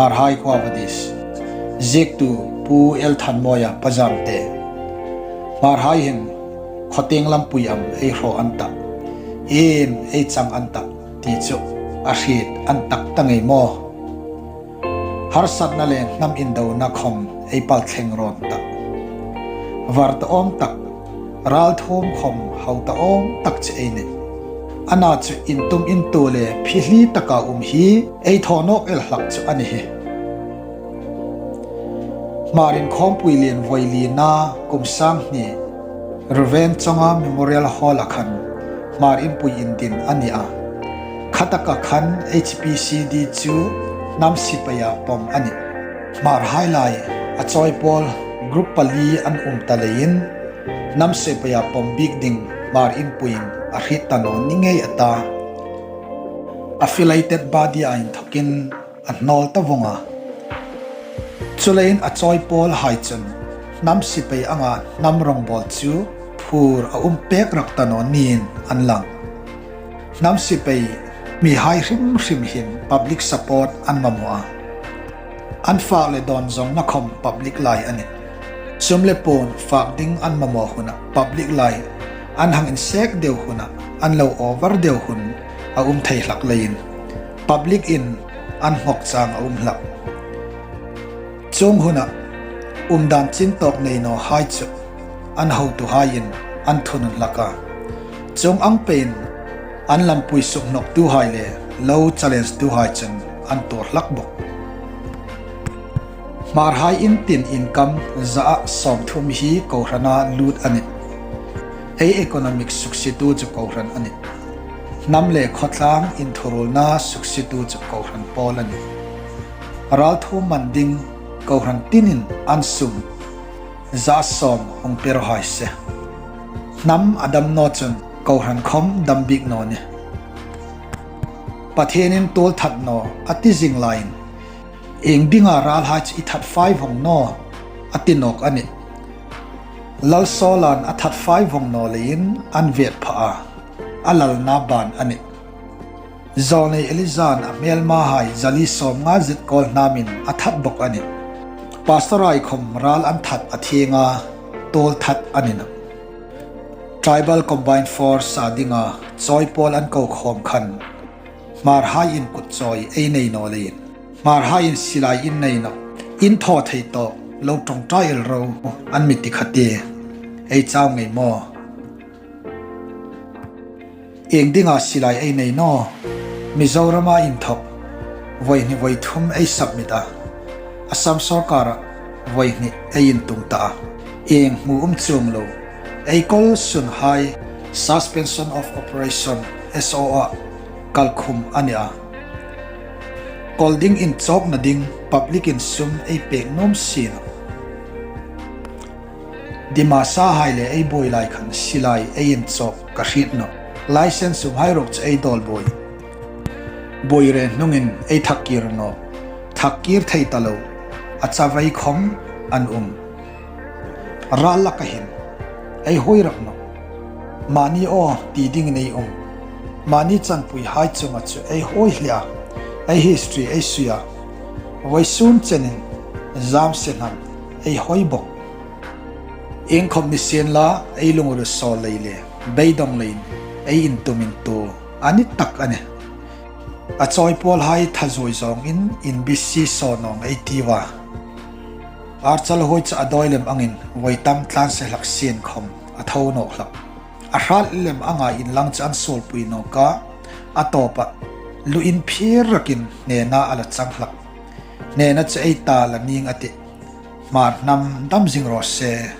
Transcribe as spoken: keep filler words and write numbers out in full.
Hmarhai Quo Vadis. Ziektu Pu L Thanmawia Pazamte. Hmarhai hin khawtieng lampui am ei hraw an tah, iem ei chang an tah ti chu a hriet an tak ta ngei maw. Harsatna le hnam indona khawm ei palthleng rawn tah. Var ta awm tak, ralthuom khawm hau ta awm tak chu ei nih. Ana chu intum intuo le phihli taka um hi ei thaw nawk el hlak chu a ni hi. Hmar Inkhawmpui Lien voi lina kum sang hni Reverend Chonga Memorial Hall-a khan Hmar Inpui indin a ni a. Khataka khan H P C D chu hnam sipaia pawm a nih. Hmarhai lai a chawipawl group pali an um ta leiin hnam sipaia pawm bik ding Hmar Inpuiin a hriet ta naw ni ngei a ta. Affiliated body-a inthokin a hnawl ta vawng a. Chuleiin a chawipawlhai chun hnam sipai anga hnam rawngbawl chu phur a um pek rak ta naw niin an lang. Hnam sipai mihai hrim hrim hin public support an mamaw a. An fak le dawn zawngna khawm public lai a nih. Sum le puon fak ding an mamaw huna public lai, an hang insek deu huna an lo over deu hun a um thei hlak leiin public-in an hmawk chang a um hlak. Chuong huna umdan chin tawk nei nawhai chu an hotuhaiin an thunun hlak a. Chuong ang peiin an lampui sukhnawktuhai le lo challenge-tuhai chun an tuor hlak bawk. Hmarhai in tin income zaa sawmthum hi kohrana lut a nih. Ei economic suksietu chu kohran a nih. Hnam le khawtlang inthuruolna suksietu chu kohran pawl a nih. Ralthuom man ding kohran tinin an sum zaa sawm hung pe raw hai se. Hnam a dam naw chun kohran khawm dam bik naw nih. Pathienin tuolthat naw a ti zing laiin, ieng dinga ralhai chu i that fai vawng naw a ti nawk a nih. Lal Saulan a that fai vawng naw leiin an vet pha a, a lalna ban a nih. Zawlnei Eliza'n a hmelmahai zali sawmnga zet kawl hnamin a that bawk a nih. Pastor-hai khawm ral an that a thienga tuolthat a ni nawh. Tribal Combined Force-a dinga chawipawl an ko khawm khan Hmarhaiin kutchawi ei nei naw leiin, Hmarhaiin silai in nei nawh, in thaw thei tawk lo ṭawngṭai el ro an mi ti kha tie. Ei chau ngei maw? Ieng dinga silai ei nei naw? Mizorama inthok voi hni voi thum ei submit a, Assam sawrkara voi hni ei intung ta a. Ieng hmu um chuong lo, ei kawl sunhai Suspension of Operation, S O-a kalkhum a ni a. Kawl ding inchawkna ding public-in sum ei pek nuom si nawh. Dimasa-hai le ei buoi lai khan silai ei inchawk ka hriet nawh. License umhai ruok chu ei dawl buoi. Buoi re hnungin ei thak kir nawh. Thak kir thei ta lo, a chavei khawm an um. Ral laka hin ei huoi rak nawh. Mani aw ti dingin ei um. Mani chanpuihai chunga chu ei huoi hle a, ei history ei sui a. Vawisun chenin zam se hnam ei huoi bawk. Iengkhawm ni sien la, ei lungril sawl lei le beidawng leiin ei intum intuo a ni tak a nih. A chawipawlhai thazuoi zawngin inbisi saw nawng ei tiu a. Archal huoi chu a dawi lem angin voi tam tlan se hlak sien khawm a tho nawk hlak. A hrat lem anga inlang chu an suolpui nawk a, a tawpa lu inphir rakin hnena a la chang hlak. Hnena chu ei ta la ning a tih. Hmar hnam dam zing raw se.